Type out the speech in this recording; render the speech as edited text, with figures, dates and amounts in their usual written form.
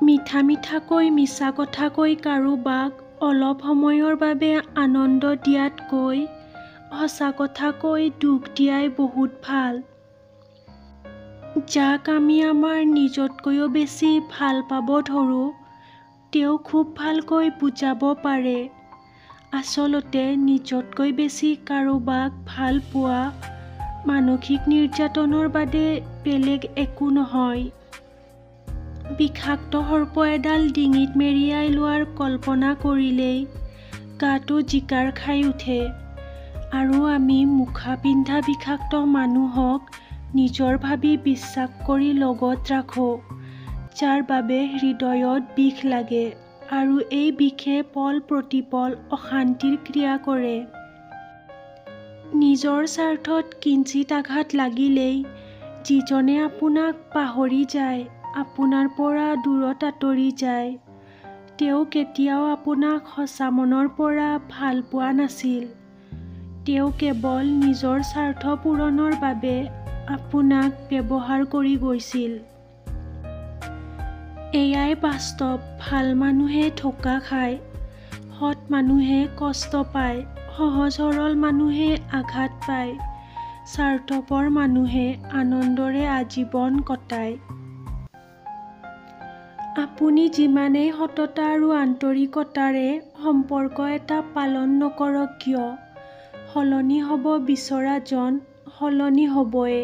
মিঠা মিঠাকৈ মিছা কথা কৈ কাৰোবাক অলপ সময়ৰ বাবে আনন্দ দিয়াতকৈ সঁচা কথা কৈ দুখ দিয়াই বহুত ভাল। যাক আমি আমাৰ নিজতকৈও বেছি ভাল পাব ধৰোঁ, তেওঁ খুব ভালকৈ বুজাব পাৰে। আচলতে নিজতকৈ বেছি কাৰোবাক ভাল পোৱা মানসিক নিৰ্যাতনৰ বাদে বেলেগ একো নহয়। বিষাক্ত সৰ্প এডাল ডিঙিত মেৰিয়াই লোৱাৰ কল্পনা কৰিলেই গাটো জিকাৰ খাই উঠে আৰু আমি মুখা পিন্ধা বিষাক্ত মানুহক নিজৰ ভাবি বিশ্বাস কৰি লগত ৰাখোঁ, যাৰ বাবে হৃদয়ত বিষ লাগে আৰু এই বিষে পল প্ৰতিপল অশান্তিৰ ক্ৰিয়া কৰে। নিজৰ স্বাৰ্থত কিঞ্চিত আঘাত লাগিলেই যিজনে আপোনাক পাহৰি যায়, আপোনাৰ পৰা দূৰত আঁতৰি যায়, তেওঁ কেতিয়াও আপোনাক সঁচা মনৰ পৰা ভাল পোৱা নাছিল। তেওঁ কেৱল নিজৰ স্বাৰ্থ পূৰণৰ বাবে আপোনাক ব্যৱহাৰ কৰি গৈছিল। এয়াই বাস্তৱ, ভাল মানুহে ধোকা খায়, সৎ মানুহে কষ্ট পায়, সহজ সৰল মানুহে আঘাত পায়, স্বাৰ্থপৰ মানুহে আনন্দৰে আজীৱন কটায়। আপুনি যিমানেই সততা আৰু আন্তৰিকতাৰে সম্পৰ্ক এটা পালন নকৰক কিয়, সলনি হ'ব বিচৰাজন সলনি হ'বই।